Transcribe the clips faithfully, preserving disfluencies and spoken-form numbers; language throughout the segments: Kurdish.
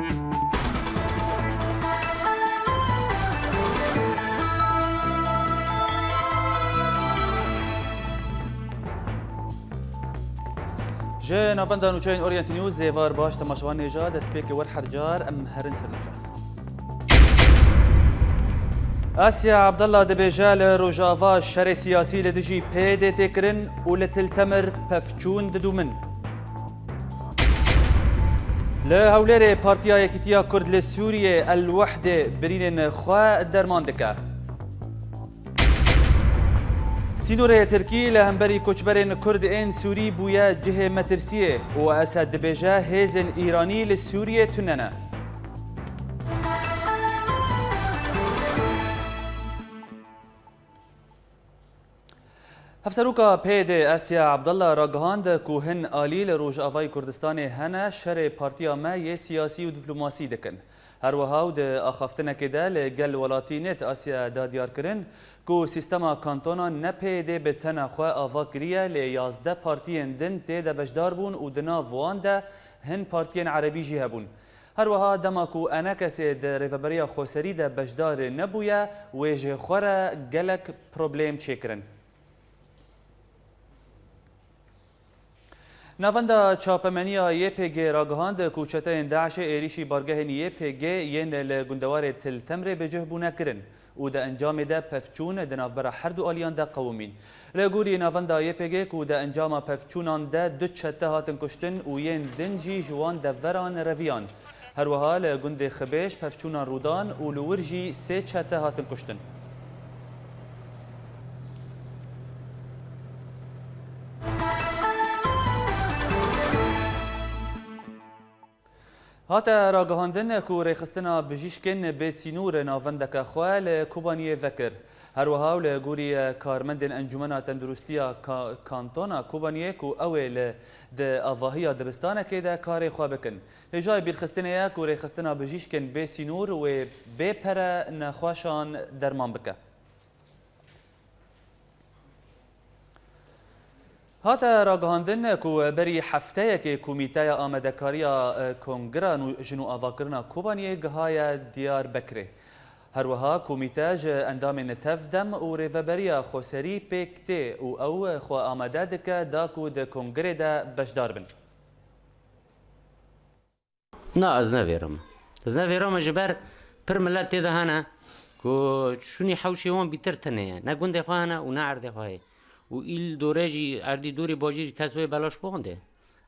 Ji navenda nûçeyên Orient News, zêvar baş temaşevan nêja, destpêkê wer her car em herin ser nûçe. Asya Abdullah dibêje, li Rojava şerê siyasî li dijî P Y D tê kirin û li Til Temir pevçûn didûmin. Li Hewlêrê Partiya Yekîtiya Kurd li Sûriyê El Wehdê birînên xwe derman dike. Sînorê Tirkî li hemberî koçberên Kurd ên Sûrî bûye cihê metirsiyê û Esed dibêje hêzên Îranî li Sûriyê tune ne. Hevseroka P Y D Asya Abdullah ragihand ku hin alî li Rojavayê Kurdistanê hene şerê partiya me yê siyasî û diplomasî dikin. Her wiha û di axaftinekê de li Gel Welatî Net Asya da diyar kirin ku sîstema kantonan ne P Y D bi tena xwe ava kiriye, lê yazdeh partiyên din tê de beşdar bûn û di nav wan de hin partiyên erebî jî hebûn. Her wiha dema ku enekesê di Rêveberiya Xweserî de beşdar nebûye, wê ji xwe re gelek problem çêkirin. Navenda çapemeniya Y P G ragihand ku çeteyên DAIŞê êrîşî bargehên Y P G yên li gundewarê Til Temrê bi cih bûne kirin û di encamê de pevçûn di navbera her du aliyan de qewimîn. Li gorî navenda Y P G ku di encama pevçûnan de du çete hatin kuştin û yên din jî ji wan deveran reviyan. Her wiha li gundê Xibêj pevçûnan rûdan û li wir jî sê çete hatin kuştin. Hate ragihandin ku rêxistina bijîşkên bê sînor navendeke xwe li Kobaniyê vekir. Her wiha û li gorî karmendên Encûmena Tenduristiya Ka-, Kantona Kobaniyê ku ew ê li di avahiya dibistanekê de karê xwe bikin. Hêjayê bîrxistinê ye ku rêxistina bijîşkên bê sînor wê bê pere nexweşan derman bike. Hate ragihandin ku berî hefteyekê Komîteya Amadekariya, e, Kongira Nû-, Ji Nû Avakirina Kobaniyê gihaye Diyarbekirê. Her wiha komîte ji endamên Tevdem û Rêveberiya Xweserî pêk tê û ew xwe amade dike da ku di kongirê de beşdar bin. Na, ez nevêrim. Ez nevêrim ji ber pir milet tê de hene ku şûnî hewşê wan bîtir tune ye. Ne gundê xwe hene û ne erdê xwe heye. Û îl dore jî, erdî dorê bajêr jî kes wê belaş bixwinde.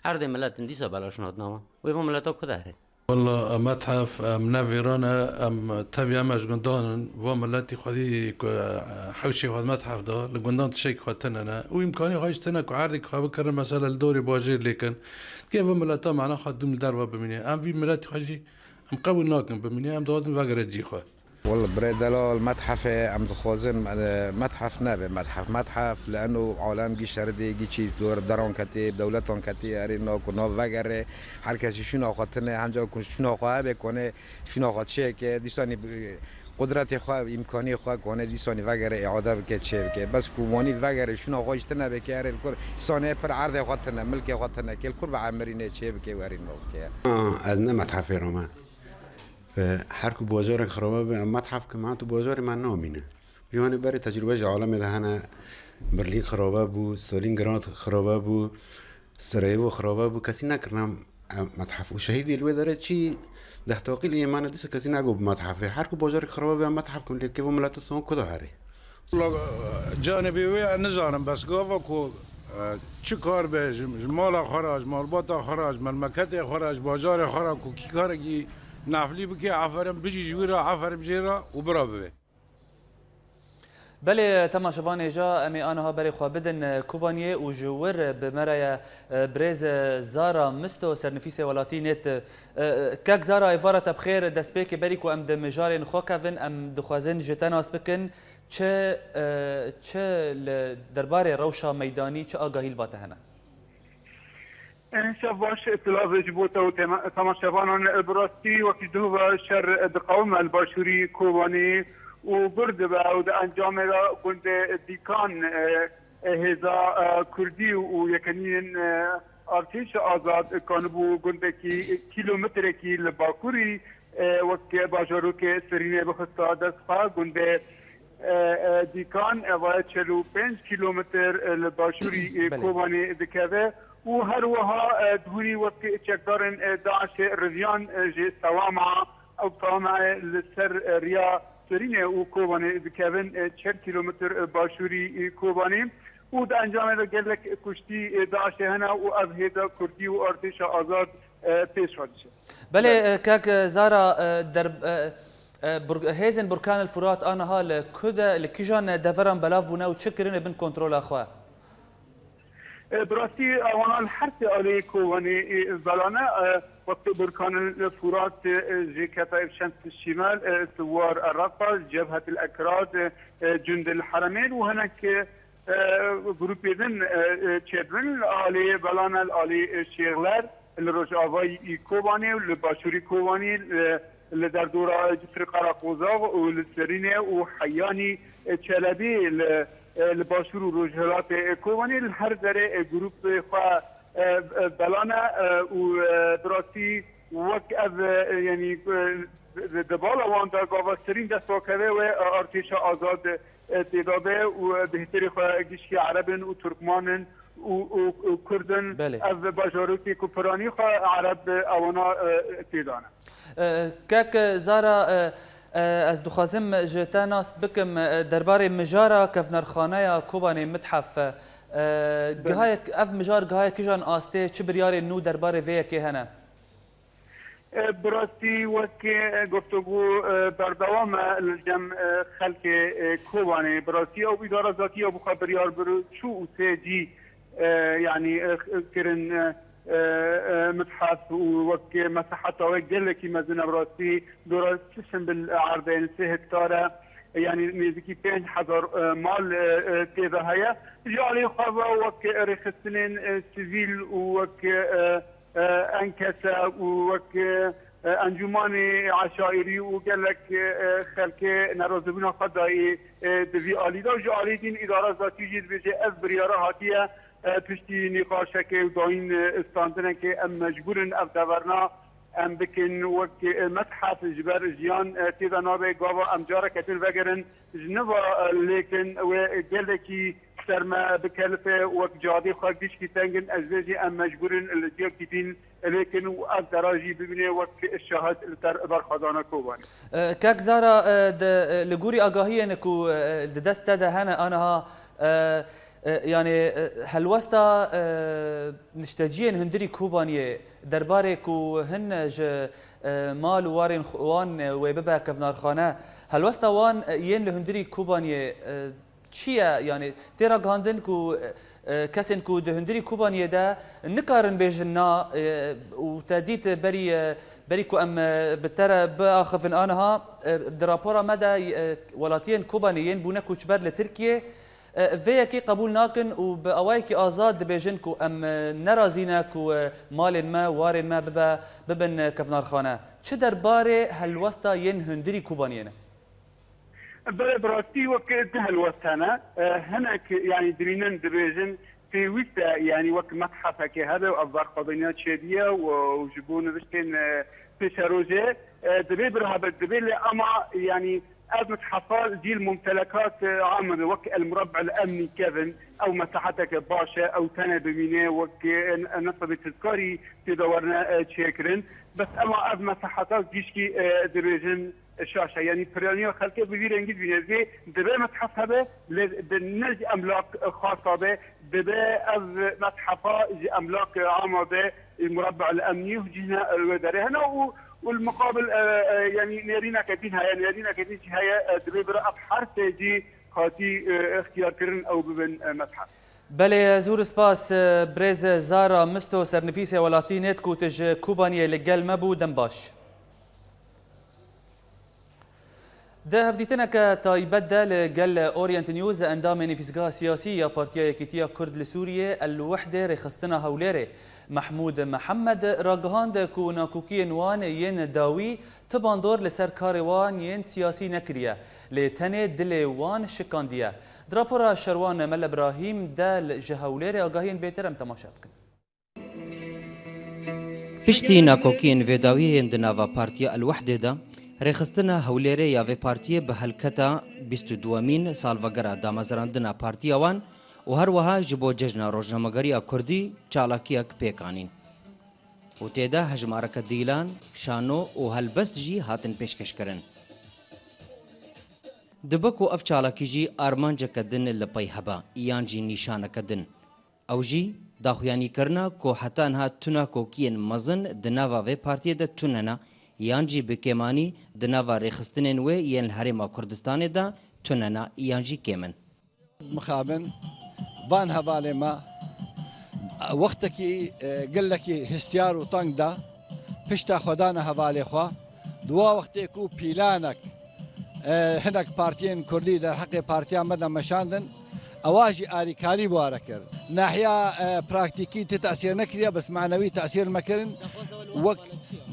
Erdê miletin dîsa belaş natina wan. Wê van mileta ku de here? Walla, em methef, em nevêran e, em tevî em ji gundan in. Va miletî xwedî ku, e, hewşê xwe di methef da, li gundan tiştekî xwe tune ne. Û îmkanî xwe jî tune ku erdê xwe bikirin, mesela li dorê bajêr lêkin. Kê va mileta mana xwe dûm li derve bimîne. Em vî miletî xwe jî em qebûl nakin bimîne, em dixwazin vegere cî xwe. Walla birê delal, methefê em dixwazin, e, methef nebe methef. Methef li eno alem gî şeridê, gî çî dor deran ketê, dewletan ketê, erê na ku nav vegere, her kesî şûna xwe tine, henca ku şûna xwe hebe kone, şûna xwe çêke, dîsanî, e, qudretê xwe, îmkaniyê xwe kone, dîsanî vegere, îade bike, çê bike. Bes ku wanî vegere, şûna xwe jî tine bike, erê li kur, dîsanê pir erdê xwe tine, milkê xwe tine, kê li kur ve emirîne, çê bike, werî nav bike. Ha, ez ne methefê re me. Ve her ku bajarek xirabe be, em methef kim, ha tu bajarê me namîne. Yanî berê tecrûbe ji alemê de hene, Berlîn xirabe bû, Stalingrad xirabe bû, Sarayevo xirabe bû, kesî nekirine, em, methef. Û şehîdê li wê derê çî deh taqî li Yemene dîsa kesî negot bi methefê. Her ku bajarek xirabe be, em methef kim, lê kêvo mileta son ku da herê? Wala, canibê wê ez nizanim, bes gava ku, e, çi kar be, ji, ji mala xwe re, ji malbata xwe re, ji memleketê xwe re, ji bajarê xwe re, ku kî karekî neflî bike, aferin, bijî ji wî re, aferin jê re û bira bibe. Belê, temaşevanê ja, em ê aniha berê xwe bidin, e, Kobaniyê û ji wir bi me re ye, e, birêz, e, Zara Misto, sernivîsê Welatî Net. E, e, kek Zara, êvara te bi xêr, destpêkê berî ku em di mijarên xwe kevin, em dixwazin ji te nas bikin. Çi, e, çi li derbarê rewşa meydanî, çi agahî li ba te hene? Şev baş, silav ji bo te û tema-, temaşevanan. Bi rastî wekî ji duh ve şer diqewime li başûrî Kobanê û bir dibe û di encamê de gundê Dîkan, e, e, hêza, e, Kurdî û yekeniyên, e, Artêşa Azad kanibû gundekî kîlometrekî li bakurî, e, wek bajarokê Serînê bixista dest xwe, gundê, e, e, Dîkan, e, ev çel û pênc kîlometr, e, li başûrî, e, Belê. Kobanê dikeve û her wiha, e, di hûrî wek çekdarên, e, DAIŞê riviyan, e, ji Sewama ew Sewama, e, li ser, e, riya Serînê û Kobanê dikevin, e, çel kîlometr, e, başûrî, e, Kobanê. Û di encamê de gelek kuştî, e, DAIŞê hene û ev hêza Kurdî û Artêşa Azad, e, pêş xwe diçe. Belê, Belê. e, kek, e, Zara, e, der, e, e, Bur-, hêzên Burkan el Furat aniha li ku de, li kîjan deveran belav bûne û çi kirine bin kontrola xwe? E, bi rastî, ewana li her sê aliyê Kobanê, e, zelane, e, wek Burkan el Furat, e, ji Ketaîb Şems Şimal, e, Siwar el Raqqa, Cebhet el Ekrad, e, e, Cund el Heremên û hinek, e, e, grûpê din, e, e, çêdibin. Li aliyê Belane, li aliyê, e, Şêxler, li rojavayî Kobanê û li başûrî Kobanê, li, li derdora Cifrê Qereqozax û li Serînê û Heyanî, e, Çelebî, li, e, li başûr û rojhilatê, e, Kobanê, li her derê, e, grûpê xwe, e, e, Belane, e, û, e, bi rastî wek ev, e, yanî, e, di, di bala wan de gava serîn dest xwe keve wê, e, Artêşa Azad, e, têda be û, e, bêhtirê xwe gişkî Ereb in û Turkman in û, û, û Kurd in. Belê. Ev bajarokê ku piranî xwe Ereb, e, ewana, e, têda ne. E, kek Zara, e, e, ez dixwazim ji te nas bikim, e, derbarê mijara kevnarxaneya Kobanê Mithef, e, Belê. gihayek, ev mijar gihayek kijan astê, çi biryarên nû derbarê vê yekê hene? E, bi rastî wek, e, guftûgû, e, berdewam e li cem, e, xelkê, e, Kobanê. Bi rastî ew îdara zatî ya bi xwe biryar bir çû û sê cî, e, yanî, e, kirin, e, e, e, mithef û wek meseheta wê gelekî mezin e bi rastî. Dora sê şembil erdê, yanî sê hektar e. Yanî nêzîkî pênc hezar, e, mal, e, e, tê de heye. Ji alî xwe ve wek rêxistinên, e, sivîl û wek, e, e, enkese û wek, e, encûmanê eşaîrî û gelek, e, xelkê nerazîbûna xwe dayî, e, di vî alî de. Ji alî din îdara zatî jî dibêje ev biryara hatiye, e, piştî nîqaşekê û dayîn, e, standinekê em mecbûr in ev deverna em bikin wek, e, methef ji ber jiyan, e, tê de nabe gava em careke din vegerin. Ji niva, e, lêkin wê gelekî ser me bikelife, wek cadê xwe gişkî teng in, ez bêjî em mecbûr in li ciyekî din lêkin û ev dera jî bibîne wek şahid li ser berxwedana Kobanê. E, kek Zara, e, di, e, li gorî agahiyên ku, e, di dest te de hene aniha, e, e, yanî, e, helwesta, e, nişteciyên hundirî Kobaniyê derbarê ku hin ji, e, mal û warên xwe, wan, e, wê bibe kevnarxane, helwesta wan, e, yên li hundirî Kobaniyê, e, çi ye? Yanî tê ragihandin ku, e, kesên ku di hundirî Kobaniyê de nikarin bêjin na, e, û te dît berî, e, berî ku em, e, bi te re biaxivin aniha, e, di rapora me de, e, welatiyên Kobanê yên bûne koçber li Tirkiyê, e, vê yekê qebûl nakin û bi awayekî azad dibêjin ku em, e, nerazî ne ku, e, malên me, warên me bibe, bibin, e, kevnarxane. Çi derbarê helwesta yên hundirî Kobaniyê ne? Belê, bi rastî wek du helwest hene. E, hinek, yanî, dirînin dibêjin pêwîst e, yanî, wek methefekê hebe û ev berxwedaniya çêdiye û, û ji bo niviştên, e, pêşerojê, e, divê bir hebe, divê lê ama, yanî, ev methefa cîl mumtelekat, e, am be, wek el murabbe el emnî kevin, ew mesaheteke baş e, ew tenê bimîne, wek, e, nesebê tizkarî tê de werine, e, çêkirin. Bes ema ev mesaheta gişkî, e, dibêjin, şaş e. Yanî piraniya xelkê bi vî rengî dibîne. Vê divê methef hebe, lê di ne ji emlak xasa be, dibe ev methefa ji emlak ama be, murabbe el emnî û cihna wê derê hene û, û li muqabil, e, e, yanî nêrîneke din heye, nêrîneke din jî heye, e, divê bira ev her sê cî hatî, e, ixtiyarkirin ew bibin, e, methef. Belê, zûr spas, e, birêz Zara Misto, sernivîsê welatî nêt ku tu ji Kobaniyê li gel me bû, dem baş. Di hevdîtineke taybet de li gel Orient News, endamê Nivîsgeha Siyasî ya Partiya Yekîtiya Kurd li Sûriyê, El Wehdê, rêxistina Hewlêrê, Mehmûd Mihemed, ragihand ku nakokiyên wan yên dawî ti bandor li ser karê wan yên siyasî nekiriye, lê tenê dilê wan şikandiye. Di rapora Şerwan Mele Birahîm de li, ji Hewlêrê agahiyên bêtir em temaşe bikin. Piştî nakokiyên vê dawiyê yên di nava Partiya El Wehdê de, rêxistina Hewlêrê ya vê partiyê bi helketa bîst û duwemîn salvegera damezrandina partiya wan û her wiha ji bo Cejna Rojnamegeriya Kurdî çalakiyek pêk anîn. Û tê de hejmareke dîlan, şano û helbest jî hatin pêşkêşkirin. Dibe ku ev çalakî jî armanceke din li pey hebe, yan jî nîşaneke din. Ew jî daxuyanîkirina ku heta niha tu nakokiyên mezin di nava vê partiyê de tune ne, yan jî bi kêmanî di nava rêxistinên wê yên li Herêma Kurdistanê de tune ne, yan jî kêm in. Mixabin, van hevalê me wextekî, e, gelekî hestiyar û teng da, pişta xwe dane hevalê xwe. Di wa wextê ku pîlanek, e, hinek partiyên kurdî derheqê partiya me de meşandin, ewa jî alîkarî bi wa re kir. Nahiya, e, praktîkî ti tesîr nekiriye, bes manewî tesîr me kirin. Wek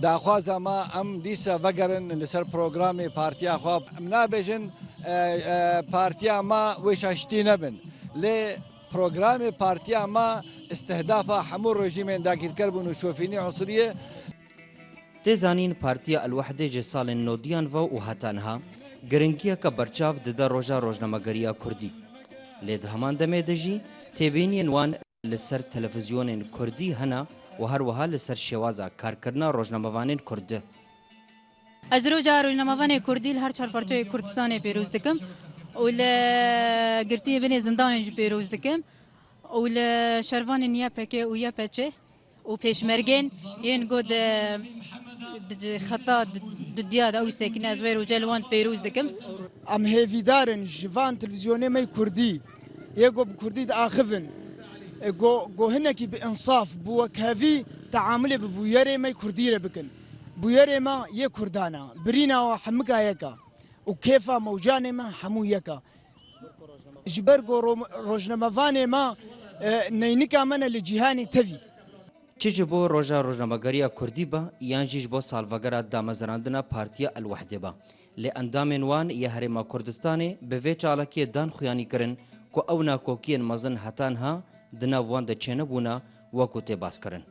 daxwaza me, em dîsa vegerin li ser programê partiya xwe. Em nabêjin, e, e, partiya me wê şaştî nebin. Lê programê partiya me îstihdafa hemû rejîmên dagirker bûn û şofînî unsuriyê. Tê zanîn, Partiya El Wehdê ji salên nodiyan ve û heta niha giringiyeke berçav dide roja rojnamegeriya kurdî. Lê di heman demê de jî têbîniyên wan li ser televîzyonên kurdî hene û her wiha li ser şêwaza karkirina rojnamevanên kurd. Ez roja rojnamevanê kurdî li her çar parçeyê Kurdistanê pêroz dikim û li girtiyê binê zindanê jî pêroz dikim û li şervanên Y P G û Y P G û pêşmergên yên ku di, di xeta di, di diya de ew sekine, ez wê roje li wan pêroz dikim. Em hêvîdar in ji van televîzyonê me kurdî, yê ku bi kurdî diaxivin, e, ku, ku hinekî bi insaf, bi wekhevî teamulê bi bûyerê me kurdî re bikin. Bûyerê me yê kurdan e, birîna we hemika yek e û kêfa mewcanê me hemû yek e. Ji ber ku ro-, rojnamevanê me, e, neynika me ne li cîhanê tevî. Çi ji bo roja rojnamegeriya kurdî be, yan jî ji bo salvegera damezrandina Partiya El Wehdê be, lê endamên wan yê Herêma Kurdistanê bi vê çalakiyê dan xuyanî kirin ku ew nakokiyên mezin heta niha di nav wan de çênebûne, wekû tê baskirin.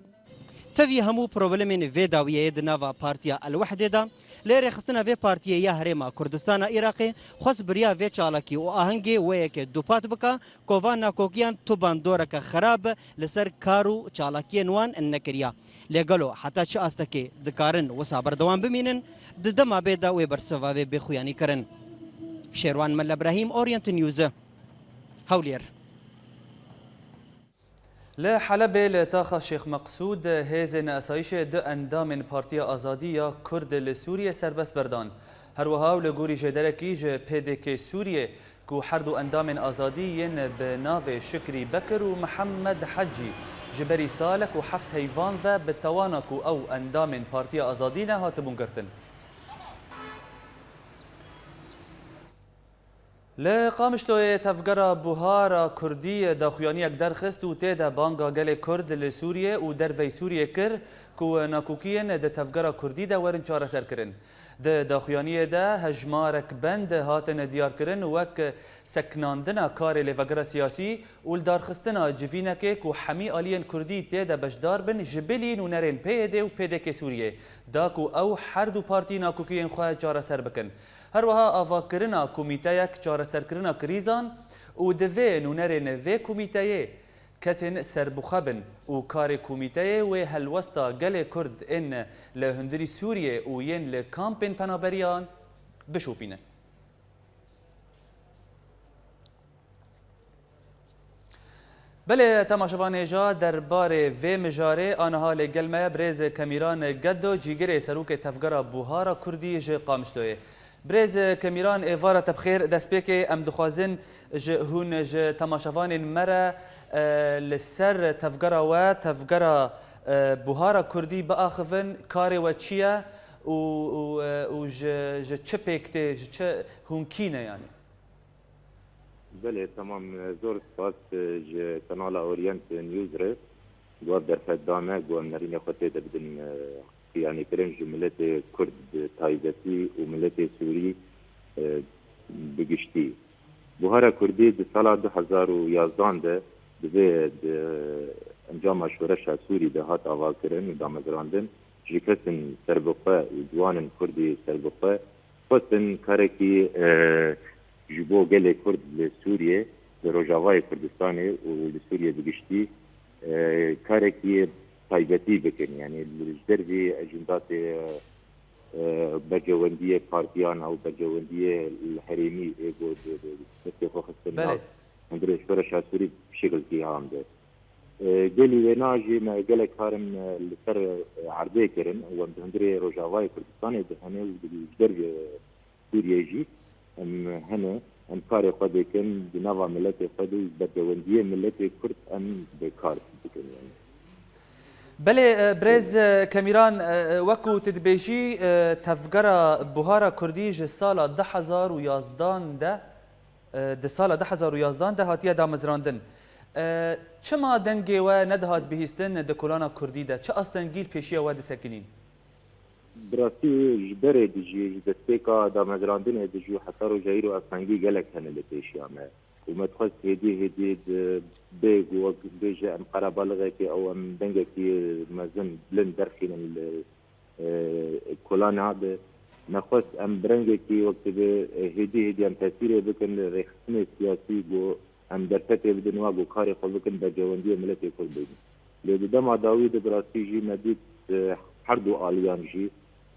Tevî hemû problemên vê dawiyeyê di nava Partiya El Wehdê de, lê rêxistina vê partiyê ya Herêma Kurdistana Iraqê xwest bi riya vê çalakî û ahengê wê yekê dupat bike ku van nakokiyan tu bandoreke xerab li ser kar û çalakiyên wan nekiriya. Lê gelo heta çi astekê dikarin wisa berdewam bimînin, di dema bê de wê bersiva vê bê xuyanî kirin. Şêrwan Mele Brahîm, Orient News, Hewlêr. Li Helebê li taxa Şêx Meqsûd hêzên esayîşê du endamên Partiya Azadî ya Kurd li Sûriyê serbest berdan. Her wiha û li gorî jêderekî ji P D K Sûriyê ku her du endamên azadî yên bi navê Şikrî Bekir û Mihemed Hecî ji berî salek û heft heyvan ve bi tewana ku ew endamên Partiya Azadî ne hatibûn girtin. Li Qamişloyê tevgera Buhara Kurdî daxuyaniyek derxist û tê de banga gelê Kurd li Sûriyê û dervey Sûriyê kir ku nakokiyên di tevgera Kurdî de werin çareserkirin. Di daxuyaniyê de hejmarek bend hatin diyarkirin wek seknandina karê lêvegera siyasî û lidarxistina civînekê ku hemî aliyên Kurdî tê de beşdar bin ji bilî nûnerên P Y D û P D K Sûriyê da ku ew her du partî nakokiyên xwe çareser bikin. Her wiha avakirina komîteyek çareserkirina krîzan û divê nûnerên vê komîteyê kesên serbixwe bin û karê komîteyê wê helwesta gelê Kurd ên li hundirî Sûriyê û yên li kampên penaberiyan bişopînin. Belê, temaşevanê ja derbarê vê mijarê aniha li gel me ye birêz Kemîran Geddo, cîgirê serokê Tevgera Buhara Kurdî ji Qamişloyê. Birêz Kemîran, êvara te bi xêr. Destpêkê em dixwazin ji hûn, ji temaşevanên me re, e, li ser tevgera we, tevgera, e, Buhara Kurdî biaxivin, karê we çi ye û, û, e, û ji, ji çi pêk tê, ji çi hûn kî ne yanî? Belê, temam. Zor spas, e, ji kanala Orient News re, ku ev derfet dane, ku em nerînê xwe tê de bidin, e, xuyanîkirin ji miletê Kurd bi taybetî û miletê Sûrî, e, bi giştî. Buhara Kurdî di sala du hezar û yazdan de divê di encama şoreşa Sûrî de hat avakirin û damezrandin, ji kesên serbixwe û ciwanên Kurdî serbixwe xwestin karekî, e, ji bo gelê Kurd li Sûriyê, li Rojavayê Kurdistanê û li Sûriyê bi giştî, e, karekî taybetî bikin. Yanî li ji dervî ejendatê, e, berjewendiyê partiyan ew berjewendiyê li herêmî ê ku di, di, destê xwe xistin Belê. nav hundirê şoreşa Sûrî bi şekilkî am de. E, gelî wêna jî me gelek kar in, e, li ser, e, erdê kirin. Wan di hundirê Rojavayê Kurdistanê de hene û di ji dervê Sûriyê jî em hene. Em karê xwe dikin di nava miletê xwe de û berjewendiyê miletê Kurd em bi kar dikin yani. Belê, e, birêz, e, Kemîran, e, e, wekû tu dibêjî, e, tevgera Buhara Kurdî ji sala du hezar û yazdan de, e, di sala du hezar û yazdan de hatiye damezrandin. E, çima dengê we nedihat bihîstin di kolana Kurdî de? Çi astengî li pêşiya we disekinîn? Bi rastî ji berê dijî, ji destpêka damezrandinê dijî û heta roja îro astengî gelek hene li pêşiya me. Û me dixwest hêdî hêdî di bê ku wek bêje em qerebalixekê ew em dengekî mezin bilind derxînin li, e, kolana de. Me xwest em bi rengekî wek dibe, e, hêdî hêdî em tesîrê bikin li rêxistinê siyasî ku em derfetê bidin wa ku karê xwe bikin berjewendiyê miletê Kurd bibin. Lê di dema dawî de bi rastî jî me dît, e, her du aliyan jî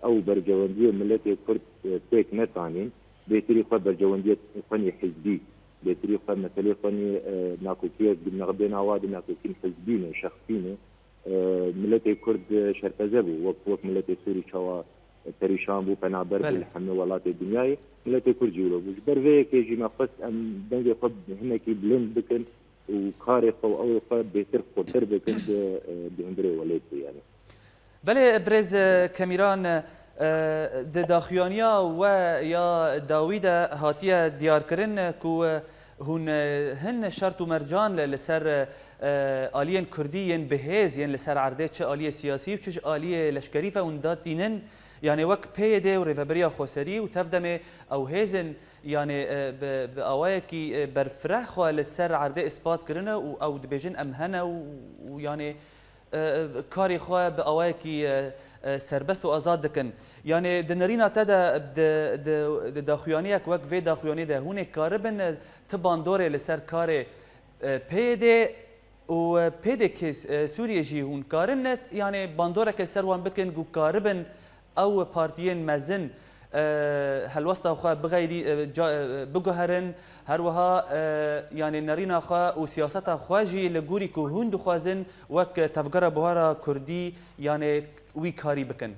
ew berjewendiyê miletê Kurd, e, pêk netanîn, bêtirî xwe berjewendiyê xwenî hizbî, bêtirî xwe meselê xwenî, e, nakokiyek di navbêna wa de nakokîn hizbî ne, şexsî ne. E, miletê Kurd, e, şerpeze bû, wek, wek miletê Sûrî çawa perîşan bû, penaber bû Belê. li hemî welatê dinyayê, miletê Kurd jî wilo bû. Ji ber vê yekê jî me xwest em dengê xwe hinekî bilind bikin û karê xwe û ewê xwe bêtir xurtir bikin di, e, di hundirê welêt de yani. Belê, birêz, e, Kemîran, e, di daxuyaniya we ya dawî de hatiye diyarkirin ku, e, hûn, e, hin şert û mercan li, li ser, e, aliyên Kurdî yên bihêz yên li ser erdê çi aliyê siyasî û çi ji aliyê leşkerî ve hûn datînin, yanê wek P Y D û Rêveberiya Xweserî û tevdemê ew hêzin, yanê, e, bi, bi awayekî, e, berfireh xwe li ser erdê ispat kirine û ew dibêjin em hene û, û yanê, e, karê xwe bi awayekî, e, e, serbest û azad dikin. Yanê di nerîna te de di, di, di daxuyaniyek wek vê daxuyaniyê de hûn ê karibin, e, ti bandorê li ser karê, e, P Y D û, e, P D K, e, Sûriyê jî hûn karin, e, yanê bandoreke li ser wan bikin ku karibin ew partiyên mezin, e, helwesta xwe bixeyrî, e, ca-, e, biguherin, her wiha, e, yanê nerîna xwe û siyaseta xwe jî li gorî ku hûn dixwazin wek Tevgera Buhara Kurdî, yanê wî karî bikin?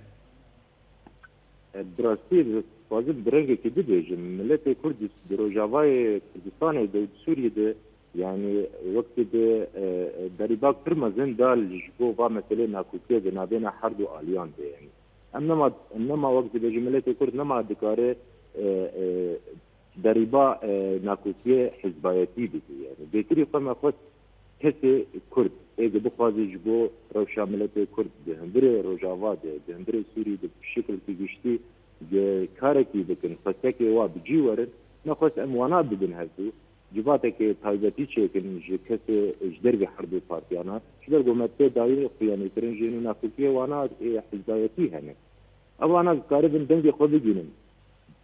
E, bi rastî, dixwazim bi rengekî bibêjim. Miletê Kurd di, di Rojavayê Kurdistanê de û di Sûriyê de, yanî wek dibe, e, e, derîbak pir mezin da li ji bo va meselê nakokiyê di navbêna her du aliyan de. Yanî em nema, nema wek dibêjim, miletê Kurd nema dikare, e, e, derîba, e, nakokiyê hizbayetî bike. Yanî bêtirî xwe me xwest kesê Kurd ê ku bixwaze ji bo rewşa miletê Kurd di hundirê Rojava de, di hundirê Sûrî de bi şekilkî giştî di karekî bikin, xwestekê wa bi cî werin, me xwest em wana bibin hevdû, civateke taybetî çêkin ji kesê ji dervê her du partiyana, ji ber ku me tê dayî xuyanîkirin jê nû nakokiyê wana ê hizbayetî hene. Ewana dikaribin dengê xwe bigihînin.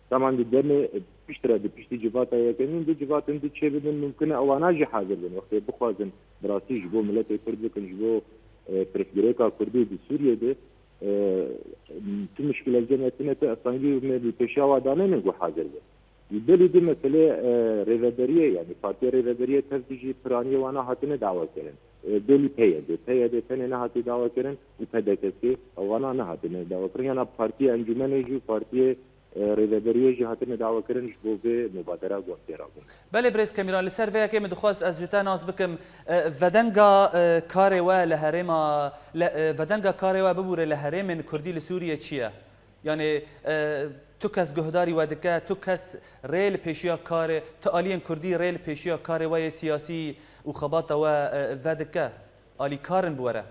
Taman di demê piştre di piştî civata yekemîn di civatên di çêbibin, mumkin e ewana jî hazir bin. Wextê bixwazin bi rastî ji bo miletê Kurd bikin, ji bo, e, pirsgirêka Kurdî di Sûriyê de, e, tu muşkile cem etine tu esangî me bi pêşiya wa danênin ku hazir bin. Belî di meselê, e, rêveberiyê, yanî partiya rêveberiyê tev dijî piraniyê wana hatine dawa kirin. E, belî P Y D, P Y D tenê nehatî dawa kirin û P D K S wana nehatine dawa kirin. Yana partiya encûmenê jî û partiyê, e, rêveberiyê jî hatine dawa kirin ji bo vê mubadera ku em tê rabûn. Belê birêz Kemîran, li ser vê yekê min dixwest ez ji te nas bikim. E, vedenga, e, karê we li herêma, li, e, vedenga karê we bibûre li herêmên Kurdî li Sûriyê çi ye? Yanî, e, tu kes guhdarî we dike, tu kes rê li pêşiya karê, tu aliyên Kurdî rê li pêşiya karê we yê siyasî û xebata we, e, vedike? Alîkar in bi we re?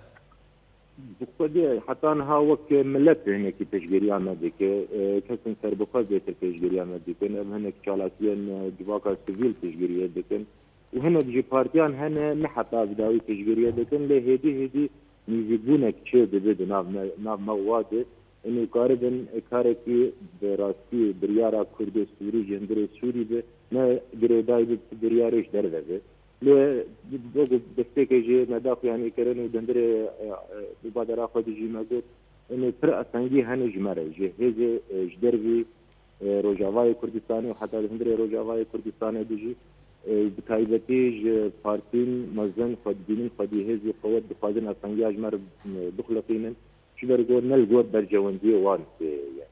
Bi xwedê heta niha wek milet hinekî piştgiriya me dike. E, kesên serbixwe zêtir piştgiriya me dikin. Em hinek çalakiyên, e, civaka sivîl piştgiriyê dikin. Û hinek ji partiyan hene ne heta bi dawî piştgiriye dikin, lê hêdî hêdî nîzîkbûnek çê dibe di nav me, nav me û wa de. Û karibin karekî bi rastî biryara Kurdê Sûrî ji hundirê Sûrî be, ne girêdayî bi biryarê ji derve be. Lê wekî destpêkê jî me daxuyanî kirin û di hundirê, e, e, badera xwe de jî me got, û pir asengî hene ji me re, ji hêzê, e, ji dervî, e, Rojavayê Kurdistanê û heta di hundirê Rojavayê Kurdistanê de jî, e, bi taybetî ji partîn mezin xwe dibînin, xwedî hêzî qewet dixwazin asengiya ji me re, e, bixuliqînin. Ji ber ku ne li gor berjewendiyê wan tê ye.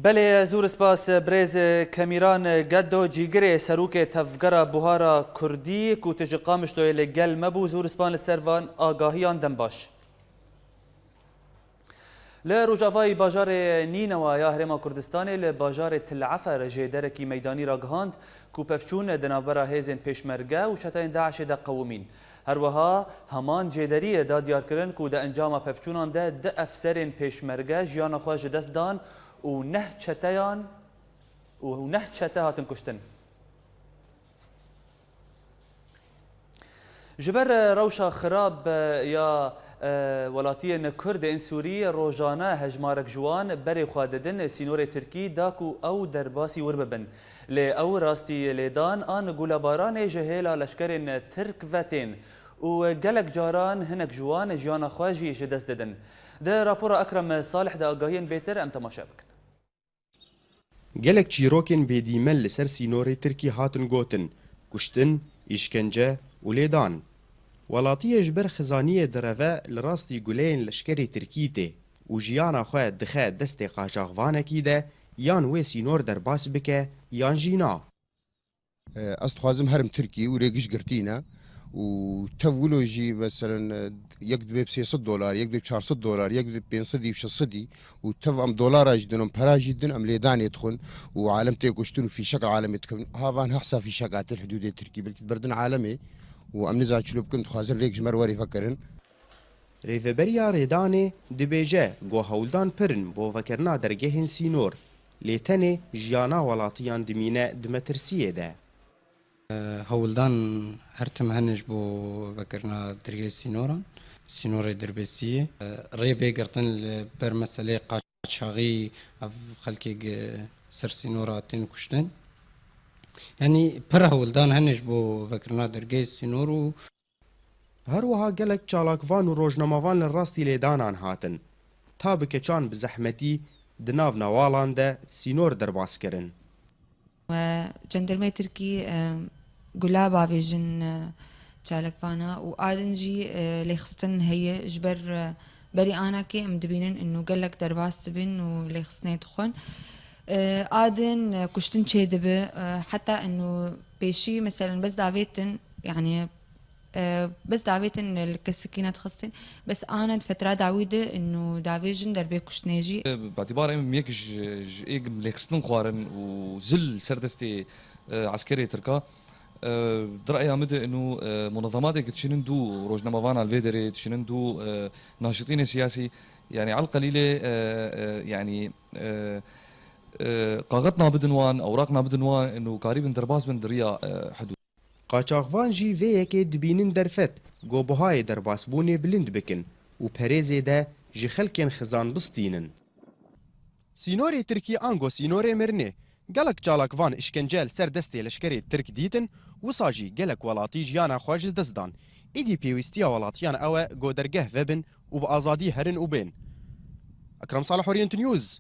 Belê, zûr spas, birêz Kemîran Geddo, cîgirê serokê Tevgera Buhara Kurdî, ku tu ji Qamişloyê li gel me bû. Zûr spas li ser van agahiyan, dem baş. Li rojavayî bajarê Nînewa ya Herêma Kurdistanê li bajarê Til Efer jêderekî meydanî ragihand ku pevçûn di navbera hêzên pêşmerge û çeteyên DAIŞê de qewimîn. Her wiha heman jêderiyê da diyarkirin ku di encama pevçûnan de du efserên pêşmerge jiyana xwe ji dest dan û neh çeteyan û neh çete hatin kuştin. Ji ber, e, rewşa xirab, e, ya, e, welatiyên Kurd ên Sûrî, rojane hejmarek ji wan berê xwe didin sînorê Tirkî da ku ew derbasî wir bibin. Lê ew rastî lêdan an gulebaranê ji hêla leşkerên Tirk ve tên û gelek caran hinek ji wan jiyana xwe jî ji dest didin. Di rapora Ekrem Salih de agahiyên bêtir em temaşe bikin. Gelek çîrokên bêdîmen li ser sînorê Tirkî hatin gotin, kuştin, îşkence û lêdan. Welatiyê ji ber xizaniyê direve li rastî guleyên leşkerê Tirkî tê û jiyana xwe dixe destê qaçaxvanekî de, yan wê sînor derbas bike yan jî na. Ez dixwazim herim Tirkî û rêgiş girtî ne û tev wilo jî, meselen, yek dibê bi sê sed dolar, yek dibê bi çar sed dolar, yek dibê bi pênc sed û şeş sed û tev em dolara jî din, em pera jî din, em lêdanê dixwin û alem tê kuştin û fîşek alemê dikevin. Ha van hehsa fîşek hatin hidûdê Tirkî, belkî berdin alemê û em niza çilo bikin, dixwazin rêk ji me re werê vekirin. Rêveberiya Rêdanê dibêje ku hewldan pir in bo vekirina dergehên sînor, lê tenê jiyana welatiyan dimîne di metirsiyê de. Hewldan her tim hene ji bo vekirina dergehê sînoran, sînorê derbasiyê. Rê bê girtin li ber meseleyê qaçaxî, ev xelkê gi-, ser sînora tên kuştin. Yanî pir hewldan hene ji bo vekirina dergehê sînor û Her wiha gelek çalakvan û rojnamevan li rastî lêdanan hatin, ta bi keçan bi zehmetî di nav nawalan de sînor derbas kirin. Cendirmê Tirkî, e, gula bavêjin, e, çalakvana û a din jî, e, lêxistin heye ji ber, e, berî anakê em dibînin inu gelek derbas dibin û lêxistinê dixwin. E, a din, e, kuştin çêdibe, e, heta inu pêşî, meselen, bes davêtin, yanî, e, bes davêtin li kesekî nedixistin, bes ana di fetra dawî de inu davêjin derbê kuştinê jî. Bi îtîbar em yek ji, ji êk lêxistin xwarin û zil ser destê, e, eskerê Tirka. E, di reya min de inu, e, munezematê ki dişînin dû rojnamevana li vê derê, dişînin dû, e, naşitînê siyasî, yanî elqelîlê, e, e, yanî, e, e, kaxit nabidin wan, ewraq nabidin wan, inu karîbin derbas bin di riya, e, hidûd. Qaçaxvan jî vê yekê dibînin derfet, ku buhayê derbasbûnê bilind bikin û perêzê de ji xelkên xizan bistînin. Sînorê Tirkî ango sînorê mirinê. Gelek çalakvan îşkence li ser destê leşkerê Tirk dîtin, wisa jî gelek welatî jiyana xwe ji dest dan. Îdî pêwîstiya welatiyan ew e ku dergeh vebin û bi azadî herin û bên. Ekrem Salih, Orient News,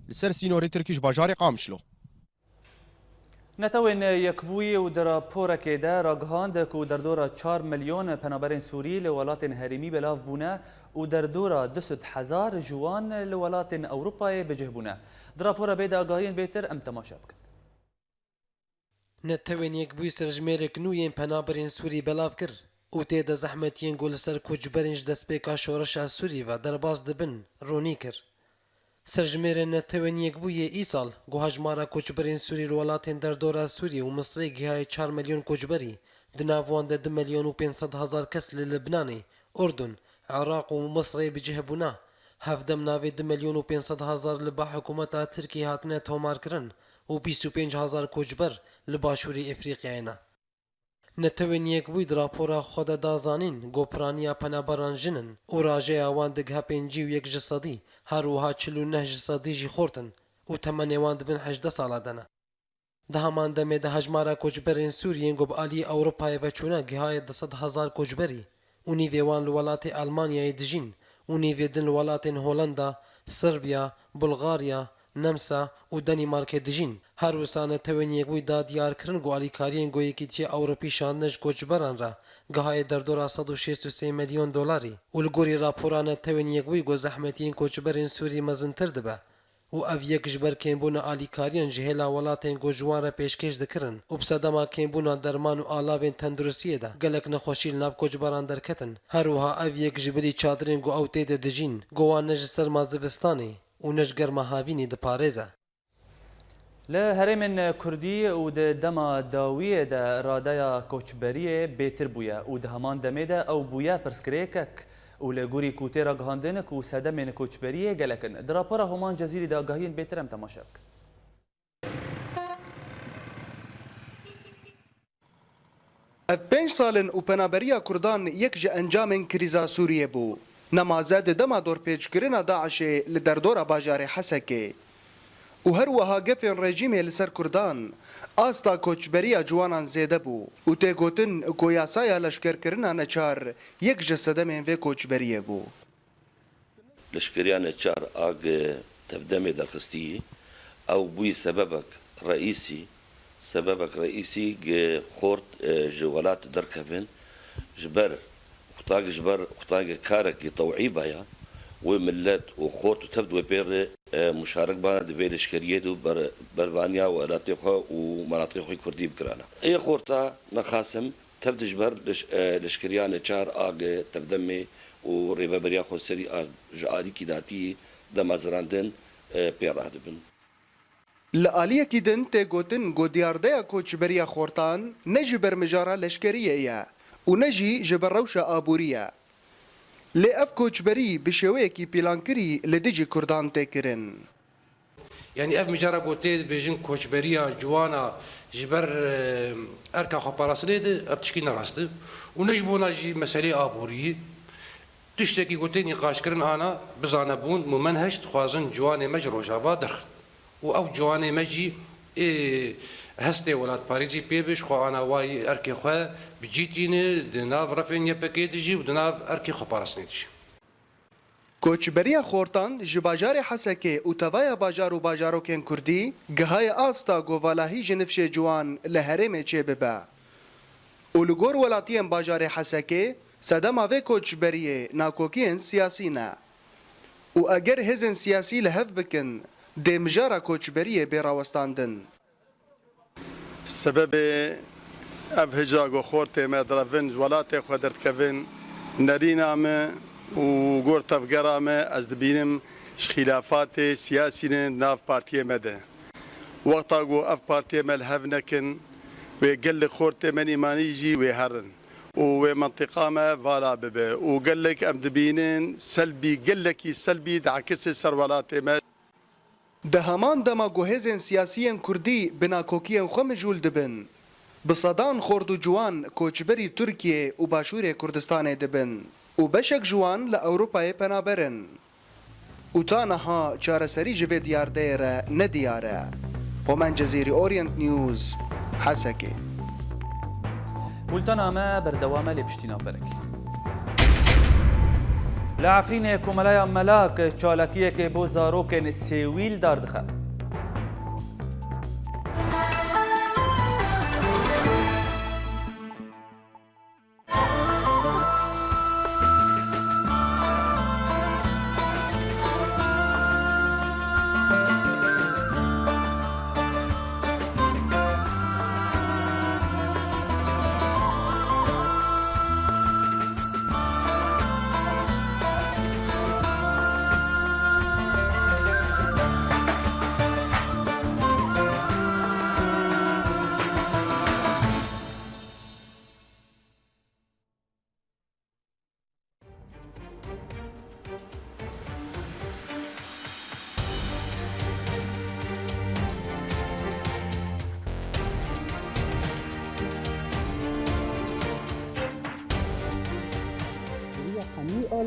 li ser sînorê Tirkî ji bajarê Qamişlo. Netewên Yekbûyî û di raporekê de ragihand ku derdora çar milyon penaberên Sûrî li welatên herêmî belav bûne û derdora du sed hezar ji wan li welatên Ewropayê bi cih bûne. Di rapora bê de agahiyên bêtir em temaşe bikin. Netewên Yekbûyî serjimêrek nû yên penaberên Sûrî belav kir û tê de zehmetiyên ku li ser koçberên ji destpêka şoreşa Sûrî ve derbas dibin, ronî kir. Serjimêrê Netewên Yekbûyî îsal, ku hejmara koçberên Sûrî li welatên derdora Sûriyê û Misirê gihaye çar milyon koçberî, di nav wan de du milyon û pênc sed hezar kes li Libnanê, Urdun, Iraq û Misirê bi cih bûne. Hevdem navê du milyon û pênc sed hezar li ba hikûmeta Tirkiyê hatine tomarkirin û bîst û pênc hezar koçber li Başûrê Efrîqyayê ne. Netewên Yekbûyî di rapora xwe de da zanîn ku piraniya penaberan jin in û rajeya wan digihe pêncî û yek ji sedî, her wiha çil û neh ji sedî jî xort in û temenê wan di bin hejdeh sala de ne. Di heman demê de hejmara koçberên Sûriyên ku bi aliyê Ewropayê ve çûne gihaye du sed hezar koçberî û nîvê wan li welatê Elmanyayê dijîn û nîvê din li welatên Holanda, Serbiya, Bulgarya, Nemsa û Danîmarkê dijîn. Her wisa Netewên Yekbûyî da diyar kirin ku alîkariyên ku Yekîtiya Ewropî şandine ji koçberan re gihaye derdora sed û şêst û sê milyon dolarî û li gorî rapora Netewên Yekbûyî ku zehmetiyên koçberên Sûrî mezintir dibe û ev yek ji ber kêmbûna alîkariyan ji hêla welatên ku ji wan re pêşkêş dikirin û bi sedema kêmbûna derman û alavên tenduristiyê de gelek nexweşî li nav koçberan derketin. Her wiha ev yek ji bilî çadirên ku ew tê de dijîn, ku wan ne ji serma zivistanê û ne ji germa havînê diparêze. Li herêmên Kurdî û di dema dawiyê de radeya koçberiyê bêtir bûye û di heman demê de ew bûye pirsgirêkek û li gorî ku tê ragihandin ku sedemên koçberiyê gelek in. Di rapora Homan Cezîrî de agahiyên bêtir em temaşe bikin. Ev pênc sal in û penaberiya Kurdan yek ji encamên krîza Sûriyê bû. Nemaze di dema dorpêçkirina DAIŞê li derdora bajarê Hesekê û her wiha gefên rejîmê li ser Kurdan, asta koçberiya ciwanan zêde bû û tê gotin ku yasaya leşkerkirina neçar yek ji sedemên vê koçberiyê bû. Leşkeriya neçar a gi tevdemê derxistî, ew bûyî sebebek reîsî, sebebek reîsî gi xort, e, ji welat derkevin, ji ber qutak, ji ber qutak karekî tewî baya, wê millet û xort û tev di wê pê re, e, muşarek bana di vê leşkeriyê de û ber-, bervaniya welatê xwe û menatixê xwe kurdî bikirana. Ê xorta nexasim, tev de ji ber leş-, e, leşkeriya neçar a gi tevdemê û rêveberiya xweserî a ji alîkî datî demezirandin, e, pê radibin. Li aliyekî din tê gotin ku diyardeya koçberiya xortan ne ji ber mijara leşkeriyê ye û ne jî ji ber rewşa aborî ye. Lê ev koçberî bi şêweyekî pîlankirî li dijî Kurdan tê kirin. Yanî ev mijara ku tê dibêjin koçberiya ciwana ji ber, e, erka xweparastinê de, ev tişkî ne rast e. Û ne ji bona jî meseleyê aboriyê. Tiştekî ku tê nîqaşkirin ana bizanebûn, mumenheş dixwazin ciwanê me ji Rojava derxin. Û ew ciwanê me jî ê hestê welatparêzî pê be, ji xwe ana wayî erkê xwe bi cî tîne, di nav refên Y P G de jî û di nav erkê xweparastinê de jî. Koçberiya xortan ji bajarê Hesekê û tevaya bajar û bajarokên Kurdî gihaye asta ku valahî ji nifşê ciwan li herêmê çêbibe. Û li gor welatiyên bajarê Hesekê sedema vê koçberiyê nakokiyên siyasî ne. Û eger hêzên siyasî li hev bikin, dê mijara koçberiyê bê rawestandin. Sebebê ev hicra ku xortê me direvin, ji welatê xwe derdikevin, nerîna me û gor tevgera me, ez dibînim ji xîlafatê siyasî ne nav partiyê me de. Wexta ku ev partiyê me li hev nekin, wê gelek xortê me nîmanî jî wê herin û wê mentiqa me vala bibe û gelek em dibînin selbî, gelekî selbî diekise ser welatê me. Di heman dema ku hêzên siyasî yên Kurdî bi nakokiyên xwe mijûl dibin, bi sedan xort û ciwan koçberî Tirkiyê û Başûrê Kurdistanê dibin û beşek ji wan li Ewropayê penaber in. Û ta niha çareserî ji vê diyardeyê re nediyar e. Homen Cezîrî, Orient News, Hesekê. Bultena me berdewam e, lê piştî navberek. Li Efrînê Komeleya Melak çalakiyekê bo zarokên sêwî li dar dixe.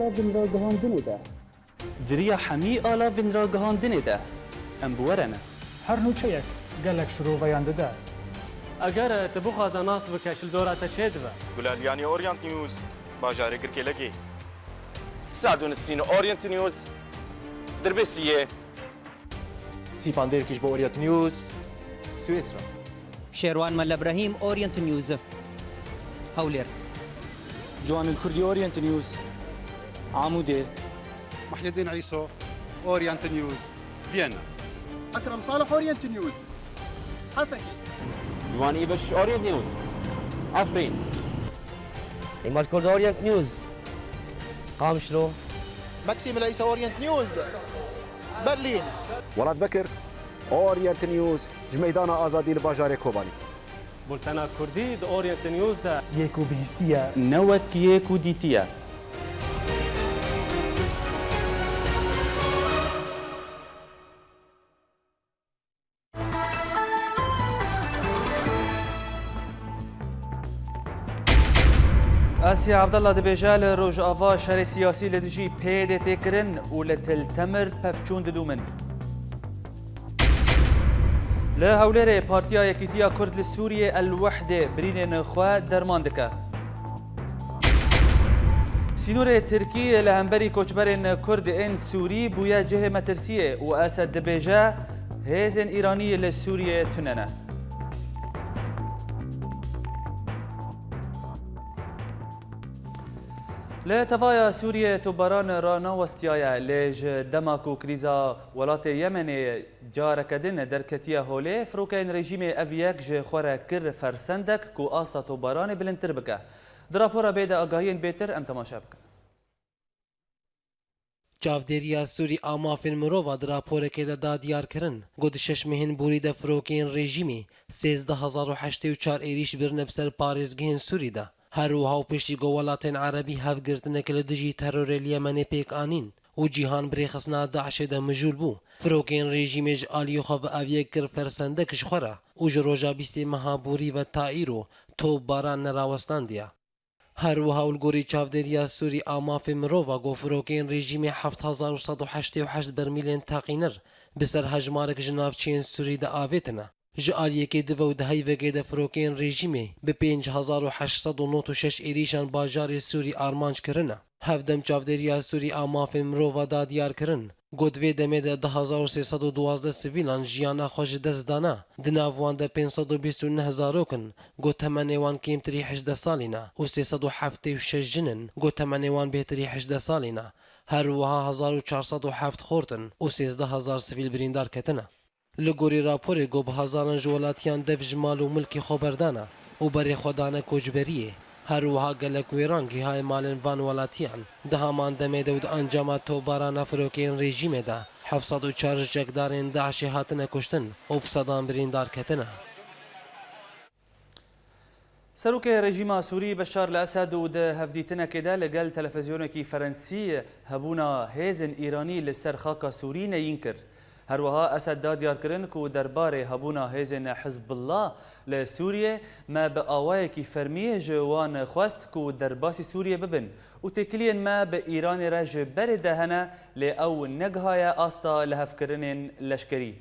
Di vê ragihandinê de. Di riya hemî ala vê ragihandinê de em bi we re ne. Her nûçeyek gelek şiroveyan dide. Eger tu bixwaze nas bike, ji li dora te çê dibe. Gulaliyanî, Orient News, bajarê Girkêlekê. Sadûnisîn, Orient News, Dirbêsiyê. Sîpan Dêrkî ji bo Orient News, Swêsra. Şêrwan Mele Brahîm, Orient News, Hewlêr. Ciwanil Kurdî, Orient News, Amûdê. Muhyiddin Îso, Orient News, Viyana. Ekrem Salih, Orient News, Hesekê. Ciwanî Beşiş, Orient News, Efrîn. Îmaj Kurd, Orient News, Qamişlo. Maxim Leîsa, Orient News, Berlîn. Welat Bekir, Orient News, ji Meydana Azadî li bajarê Kobanî. Bultena Kurdî di Orient News de. Yê ku bihîstiye. Ne wek yê ku dîtiye. Asiye Abdallah dibêje, li Rojava şerê siyasî li dijî P Y D'ê tê kirin û li Til Temir pevçûn didûmin. Li Hewlêrê Partiya Yekîtiya Kurd li Sûriyê El Wehdê birînên xwe derman dike. Sînorê Tirkî li hemberî koçberên Kurd ên Sûrî bûye cihê metirsiyê û Esed dibêje, hêzên Îranî li Sûriyê tune ne. Li tevaya Sûriyê topbaran ranawestiyaye, lê ji dema ku krîza welatê Yemenê careke din derketiye holê, firokeyên rejîmê ev yek ji xwe re kir fersendek ku asta topbaranê bilindtir bike. Di rapora bê de agahiyên bêtir em temaşe bikin. Çavdêriya Sûrî a Mafên Mirova di raporekê de da diyarkirin, ku di şeş mehên borî de firokeyên rejîmê sêzdeh hezar û heştê û çar êrîş birine bi ser parêzgehên Sûrî de. Her wiha û piştî ku welatên erebî hevgirtinek li dijî terorê li Yemenê pêk anîn û cîhan bi rêxistina DAIŞê de mijûl bû, firokeyên rejîmê ji aliyê xwe bi ev yek kir fersendek ji xwe re û ji roja bîstê meha borî ve ta îro topbaran nerawestandiye. Her wiha û li gorî çavdêriya Sûrî a mafê mirova, ku firokeyên rejîmê heft hezar û sed û heştê û heşt bermîlên teqînir bi ser hejmarek ji navçeyên Sûrî de avêtine. Ji aliyekê di ve û di heyvekê de firokeyên rejîmê bi pênc hezar û heşt sed û nod û şeş êrîşan bajarê Sûrî armanc kirine. Hevdem çavdêriya Sûrî a mafên mirova da diyar kirin, ku di vê demê de du hezar û sê sed û duwazdeh sivîlan jiyana xwe ji dest dane, di nav wan de pênc sed û bîst û neh zarok in, ku temenê wan kêmtirî hejdeh salî ne û sê sed û heftê û şeş jin in, ku temenê wan bêhtirî hejdeh salî ne. Her wiha hezar û çar sed û heft xort in û sêzdeh hezar sivîl birîndar ketine. Li gorî raporê, ku bi hezaran ji welatiyan dev ji mal û milkê xwe berdane û berê xwe dane koçberiyê, her wiha gelek wêran gihaye malên van welatiyan. Di heman demê de û di encama topbarana firokeyên rejîmê de heft sed û çar ji çekdarên DAIŞê hatine kuştin û bi sedan birîndar ketine. Serokê rejîma Sûrî Beşar el Esed û di hevdîtinekê de li gel televizyonekî Ferensî hebûna hêzên Îranî li ser xaka Sûrî neyîn kir. Her wiha Esed da diyarkirin ku derbarê hebûna hêzên Hizbullah li Sûriyê, me bi awayekî fermî ji wan xwest ku derbasî Sûriyê bibin û têkiliyên me bi Îranê re ji berê de hene, lê ew negihaye asta lihevkirinên leşkerî.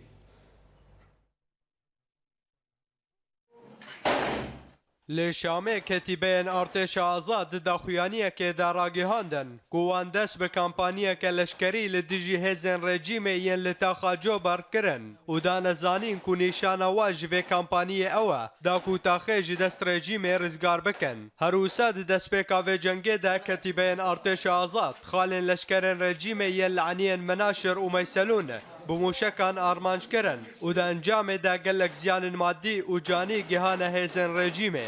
Li Şamê ketîbeyên Artêşa Azad di daxuyaniyekê de ragihandin ku wan dest bi kampaniyeke leşkerî li dijî hêzên rejîmê yên li taxa Cober kirin û dane zanîn ku nîşana wan ji vê kampaniyê ew e, da ku taxê ji dest rejîmê rizgar bikin. Her wisa di destpêka vê cengê de ketîbeyên Artêşa Azad xalên leşkerên rejîmê yên li eniyên Menaşir û Meyselûn bi mûşekan armanc kirin û di encamê de gelek ziyanên madî û canî gihane hêzên rejîmê.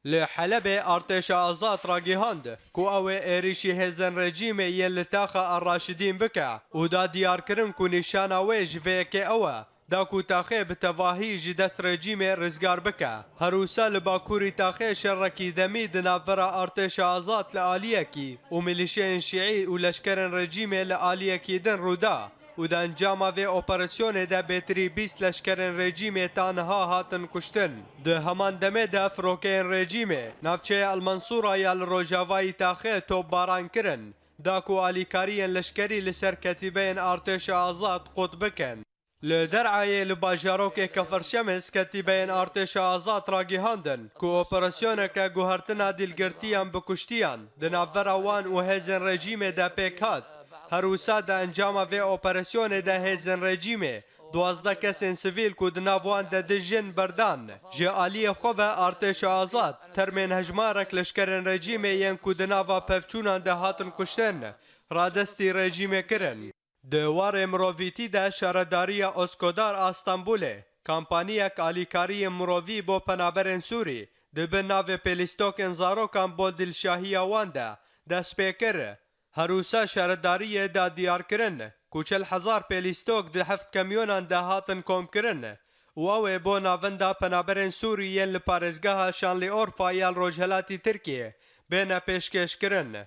Li Helebê Artêşa Azad ragihand ku ew ê êrîşî hêzên rejîmê yên li taxa Ar-Raşidîn bike û da diyarkirin ku nîşana wê ji vê yekê ew e, da ku taxê bi tevahî ji dest rejîmê rizgar bike. Her wisa li bakurî taxê şerekî demî di navbera Artêşa Azad li aliyekî û milîşeyên şîî û leşkerên rejîmê li aliyekî din rû da. û di encama vê operasyonê de bêtirî bîst leşkerên rejîmê ta niha hatin kuştin. Di heman demê de firokeyên rejîmê navçeya El Mensûra ya li rojavayî taxê topbaran kirin, da ku alîkariyên leşkerî li ser ketîbeyên artêşa azad qut bikin. Li Der'ayê li bajarokê Kefir Şems ketîbeyên artêşa azad ragihandin ku operasyoneke guhertina dîlgirtiyan bi kuştiyan di navbera wan û hêzên rejîmê de pêk hat. Her wisa di encama vê operasyonê de hêzên rejîmê duwazdeh kesên sivîl ku di nav wan de du jin berdan. Ji aliyê xwe ve artêşa azad termên hejmarek leşkerên rejîmê yên ku di nava pevçûnan de hatin kuştin, radestî rejîmê kirin. Di warê mirovîtî de Şaredariya Oskadar a Stenbolê kampaniyek alîkariyên mirovî bo penaberên Sûrî di bin navê pêlîstokên zarokan bo dilşahiya wan de dest pê kir. Her wisa şaredariyê da diyar kirin ku çil hezar pêlîstok di heft kamyonan de hatin komkirin û ew ê bo navenda penaberên Sûrî yên li parêzgeha Şanliorfa ya li rojhelatî Tirkiyê bêne pêşkêşkirin.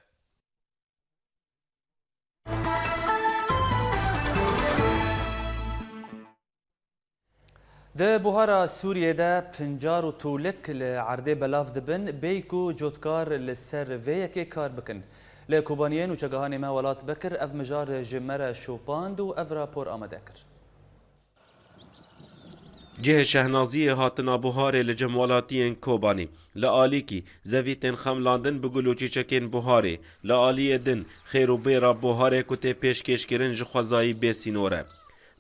Di buhara Sûriyê de pincar û tûlik li erdê belav dibin, bêyî ku cotkar li ser vê yekê kar bikin. Li Kobaniyê nûçegihanê me Welat Bekir ev mijar ji me re şopand û ev rapor amade kir. Cihê şehnaziyê hatina buharê li cem welatiyên Kobanî. Li alîkî, zevî tên xemlandin bi gul û çîçekên buharê. Li aliyê din, xêr û bêra buharê ku tê pêşkêşkirin ji xwezayî bê sînor e.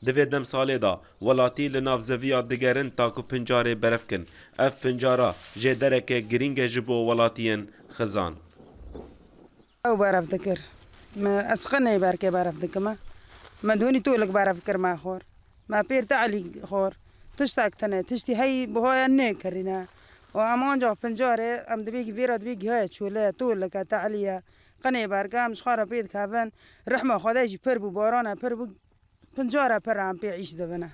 Di vê demsalê de, welatî li nav zeviya digerin ta ku pincarê berev kin. Ev pincara jêdereke girîng e ji bo welatiyên xizan. Ew berev dikir. Me ez qinê berkê berev dikime. Me di hûnî tûlik berev kir me xwar. Me pêr te'lî xwar. Tiştek tine, tiştî hey buhaya nêkirîne. Û em ancax pincarê, em dibê vêra dibê gihaya çolê, tûlike, te'lî ye. Qinê berke em ji xwe re pê dikevin. Rihma Xwedê jî pir bû, barana pir bû. Pincara pir em pê îş dibine.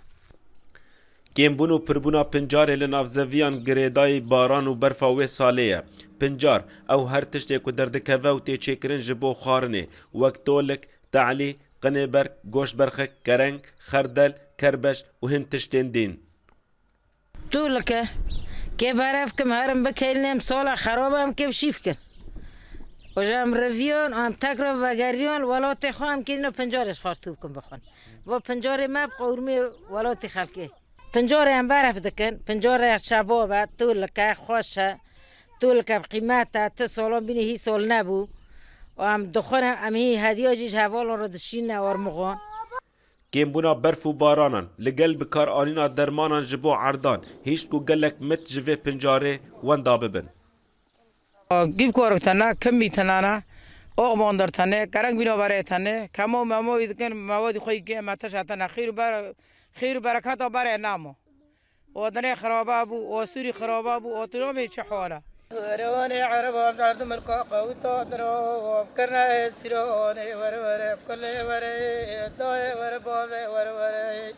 Kêmbûn û pirbûna pincarê li nav zeviyan girêdayî baran û berfa wê salê ye. Pincar, ew her tiştê ku derdikeve û tê çêkirin ji bo xwarinê, wek tolik, te'lî, qinê berk, goşt berxik, kereng, xerdel, kerbeş û hin tiştên dîn. Tûlike, kê berev kim herim bikeylin em sola xeroba em kê şîf kin. Oja em reviyon, em tekrar vegeriyon, welatê xwe em kêdino pincarê ji xwe tû bikin bixwin. Bo pincarê me bi qewrmê welatê xelkê. Pincarê em berev dikin, pincarê şebo be, tûlike xweş e, tûlike bi qîmet e, ti solon bînî hî sol nebû. Û em dixwin em hî hediya jî ji hevalan re dişîne ormixon. Kêmbûna berf û baranan, li gel bikaranîna dermanan ji bo erdan, hişt ku gelek mit ji vê pincarê wenda bibin. Gîvkorik tene, kimî tenane, oxbandir tene, kereng bîna berê tene, kemo memo wî dikin, mewadî xwe yê me teşe tene, xîr û ber-, xîr û bereketa berê namo. O dinê xiraba bû, o Sûrî xiraba bû, o tu namê çi hal e? Were wanê ereba em cerdim milka qewita dira, kirne esîra wanê were were, kulê were, dayê were, bavê were were.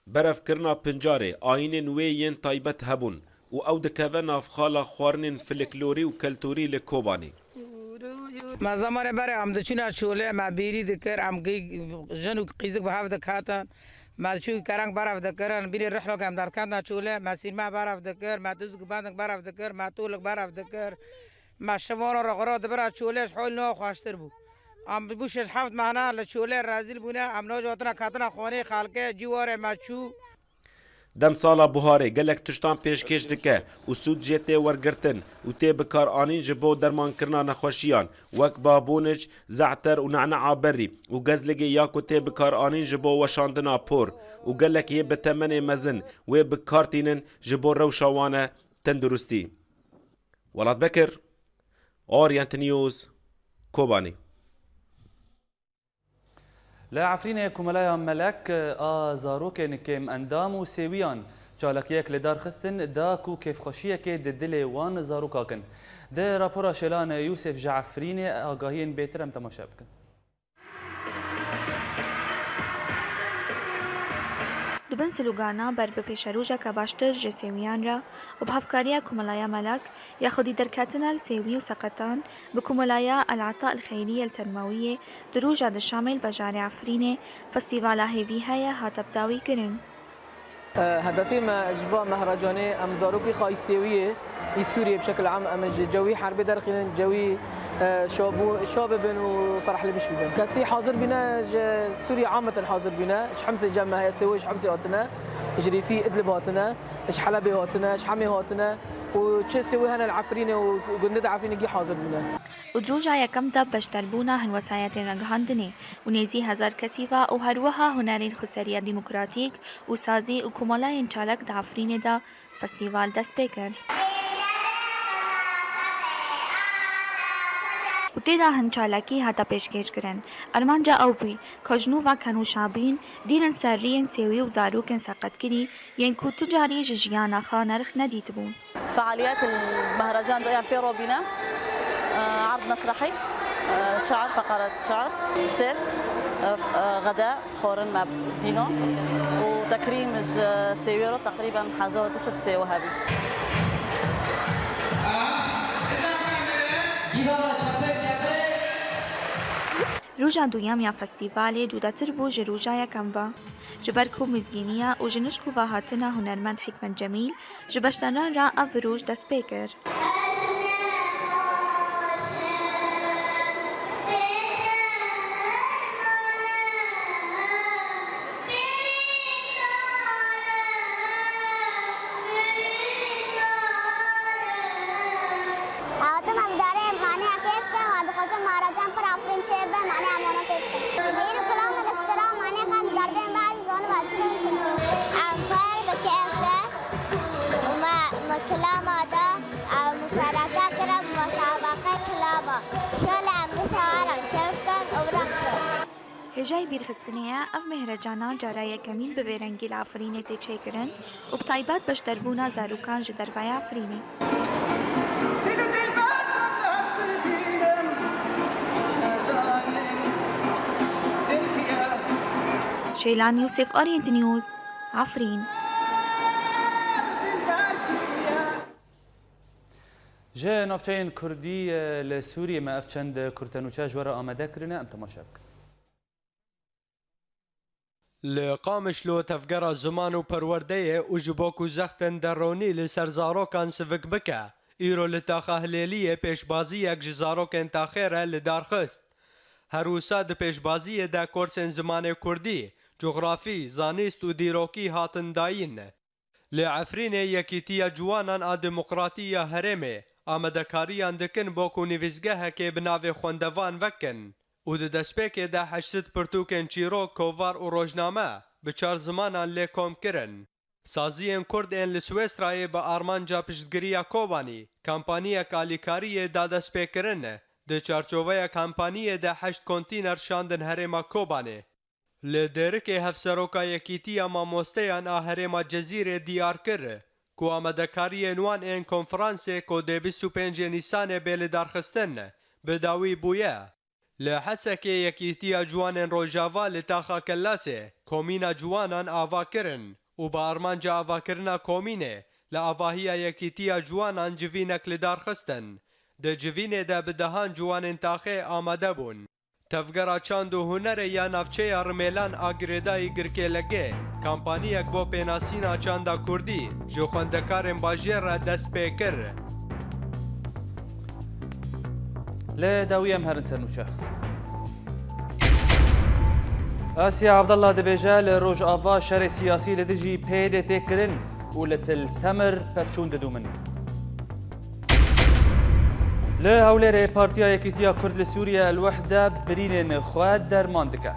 Berevkirina pincarê, ayînên wê yên taybet hebûn û ew dikeve nav xala xwarinên filiklorî û keltûrî li Kobanî. Me zemanê berê em diçûne çolê, me bîrî dikir, em gi-, jin û qîzik bi hev diketin. Me diçû kereng berev dikirin, bîrî rihlo ke em derdiketin çolê, me sîrme berev dikir, me dizg bending berev dikir, me tûlik berev dikir. Me şivana re xwe re dibira çolê, ji holî niha xweştir bû. Em bû şeş heft mehna li çolê rezîl bûne, em najotina ketina xanê xelkê, cîwarê me çû. Demsala buharê gelek tiştan pêşkêş dike û sûd jê tê wergirtin û tê bikaranîn ji bo dermankirina nexweşiyan, wek babûnic, ze'ter û ne'ne'a berî û gezligê ya ku tê bikaranîn ji bo weşandina por û gelek yê bi temenê mezin wê bi kar tînin ji bo rewşa wan e tenduristî. Welat Bekir, Orient News, Kobanî. Li Efrînê Komeleya Melek a zarokên kêm endam û sêwiyan çalakiyek li dar xistin da ku kêfxweşiyekê di dilê wan zaroka kin. Di rapora Şêlan Yûsif ji Efrînê agahiyên bêtir em temaşe bikin. Di Bin slogana ber bi pêşerojeke baştir ji sêwiyan re û bi hevkariya Komeleya Melek ya xwedî derketina li sêwî û seqetan bi Komeleya El Ata El Xeyrî El Tenmawiyê di roja di Şamê li bajarê Efrînê festîvala hêvî heye hate bi dawî kirin. Hedefê me ji va mehrecanê em zarokê xwe yî sêwiyê, yî Sûriyê bi şekil am em ji cewî herbê derxînin, cewî, e, şabû-, şa bibin û ferehlemiş bibin. Kesî hazir bîne ji Sûriyê ameten hazir bîne, ji Himsê cem me heye, sêwê ji Himsê hatine, ji Rîfî Idlib hatine, ji Helebê hatine, ji Hemê hatine û çi sêwê hene li Efrînê û gundê di Efrînê gî hazir bîne. Û di roja yekem de beşdarbûna hin wesayetên ragihandinê û nêzî hezar kesî ve û herwiha hunerên xweseriya demokratîk û sazî û komelayên çalak di Efrînê de festîval dest pê kir. Û tê de hin çalakî hate pêşkêş kirin. Armanca ew bû, ku ji nû ve kenûşabîn dînin ser riyên sêwî û zarokên seqetkirî yên ku tu carî ji jiyana xwe nerix nedîtibûn. فعاليات المهرجان دويان بيرو بينا، آه، عرض مسرحي، آه، شعر، فقرة شعر، سيرك، آه، ف-، آه، غداء، خورن مع بينو، وتكريم ج-، سيويرو تقريبًا حازو دست سيوهابي. Roja duyem ya festîvalê cudatir bû ji roja yekem ve. Ji ber ku mizgîniya û ji nişk û vehatina hunermend Hikmet Cemîl ji beşdaran re ev roj dest pê kir. Hatim em darê maneya kêf ke, wa dixwazim maracan pir afirîn çê be, maneya mono kêf ke. Îro kilam li stira manê xan derdên bazî zon va çi ne çi ne. Em pir bi kêf ke. Û me, me kilama da, em muşareke kirin, musabeqe kilama. Şole em dîsa waran kêf kin û rexsin. Hêjayî bîrxistinê ye, ev mehrecana cara yekemîn bi vê rengî li Efrînê tê çêkirin û bi taybet beşdarbûna zarokan ji dervaya Efrînê. Şêlan Yûsif, Orient News, Efrîn. Ji navçeyên Kurdî, e, li Sûriyê me ev çend kurtenûçe ji we re amade kirine, em temaşe bikin. Li Qamişlo tevgera ziman û perwerdeyê û ji bo ku zextên deronî li ser zarokan sivik bike, îro li taxa Hilêliyê pêşbaziyek ji zarokên taxê re li dar xist. Her wisa di pêşbaziyê de korsên zimanê kurdî, cografî, zanîst û dîrokî hatin dayîn. Li Efrînê Yekîtiya Ciwanan a Demokratî ya Herêmê amadekariyan dikin bo ku nivîsgehekê bi navê Xwendevan vekin û di destpêkê de heşt sed pirtûkên çîrok, kovar û rojname bi çar zimanan lê kom kirin. Saziyên Kurd ên li Swêsrayê bi armanca piştgiriya Kobanî kampaniyek alîkariyê da destpêkirin. Di çarçoveya kampaniyê de heşt kontîner şandin herêma Kobanê. Li Dêrikê Hevseroka Yekîtiya Mamosteyan a Herêma Cezîrê diyar kir ku amadekariyên wan ên konferansê ku dê bîst û pêncê Nîsanê bê lidarxistin, bi dawî bûye. Li Hesekê Yekîtiya Ciwanên Rojava li taxa Kellasê komîna ciwanan ava kirin û bi armanca avakirina komînê li avahiya Yekîtiya Ciwanan civînek lidarxistin. Di civînê de bi dehan ciwanên taxê amade bûn. Tevgera Çand û Hunerê ya Navçeya Rimêlan a Girêdayî Girkêlegê kampaniyek bo pênasîna çanda kurdî ji xwendekarên bajêr re dest pê kir. Li dawî em herin ser nûçe. Asiya Abdallah dibêje, li Rojava şerê siyasî li dijî P Y D'ê tê kirin û li Til Temir pevçûn didûmin. Li Hewlêrê Partiya Yekîtiya Kurd li Sûriye El-Wehde birînên xwe derman dike.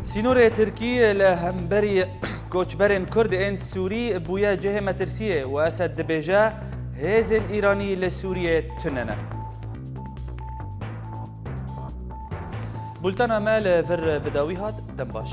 Sînorê Tirkî li hemberî koçberên Kurd ên Sûrî bûye cihê metirsiyê û Esed dibêje, hêzên Îranî li Sûriyê tune ne. Bultena me li vir bi dawî hat, dem baş.